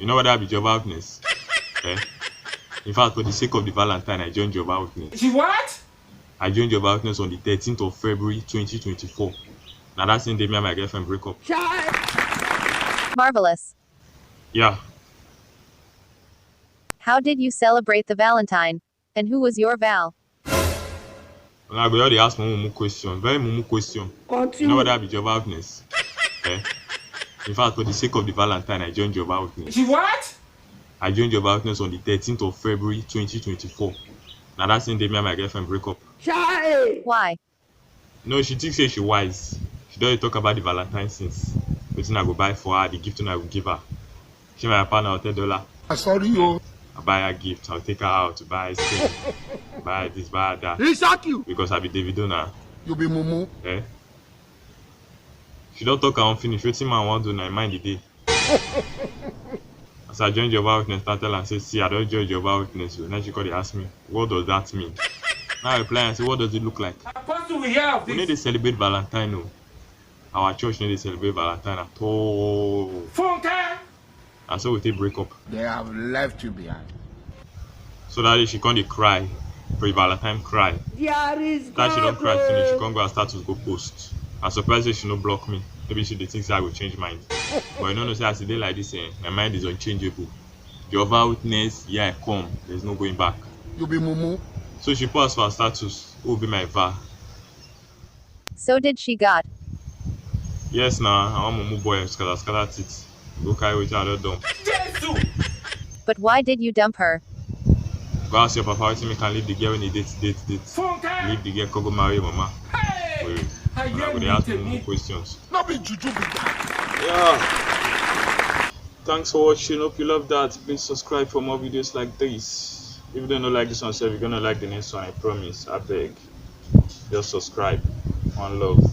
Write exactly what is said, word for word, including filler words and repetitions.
You know what that be Jehovah Witness? Eh? In fact, for the sake of the Valentine, I joined Jehovah Witness. She what? I joined Jehovah Witness on the thirteenth of February twenty twenty-four. Now that same day, me and my girlfriend break up. Marvelous. Yeah. How did you celebrate the Valentine? And who was your Val? Now go dey ask mumu question, very mumu question. You know what that be Jehovah Witness? Eh? In fact, for the sake of the Valentine, I joined Jehovah Witness. She what? I joined Jehovah Witness on the thirteenth of February twenty twenty-four. Now that same day, me and my girlfriend break up. Why? No, she think say she wise. She don dey talk about the Valentine since. Wetin I go buy for her, the gift I go give her. She my partner hotel dollar. I sorry you. I buy her gift, I'll take her out to buy ice cream, buy this, buy that. He shock you. Because I be Davido now. You be mumu. Eh? She don talk her own finish. Wetin man wan do na im mind e dey. As I join Jehovah Witness, I tell am say, see, I don join Jehovah Witness o. Now she come dey ask me, what does that mean? Now I reply am say, what does it look like? Apostle, we hear of We no dey this. Celebrate Valentine o. Our church no dey celebrate Valentine at all. Funke. And so we take break up. They have left you behind. So that day she come dey cry. Pre-Valentine cry. There is That she don cry finish, she come go her status go post. I surprised say she no block me. Maybe she dey think say I go change mind. But you no know say as e dey like this, eh, my mind is unchangeable. Jehovah Witness, here I come. There's no going back. You be mumu. So she post for her status, who be my Val? So did she got. Yes na, I wan mumu boy scatter scatter teeth. Go carry wetin I don dump. Jesus. But why did you dump her? Go ask your papa wetin make am leave the girl when he date date date. Funke. Leave the girl come go marry mama. Hey. Wait, I una hear go dey me ask to mumu me. Questions. No be juju be that. Yeah. Thanks for watching. Hope you love that. Please subscribe for more videos like this. If you don't like this one, sef, you're gonna like the next one, I promise. I beg. Just subscribe. One love.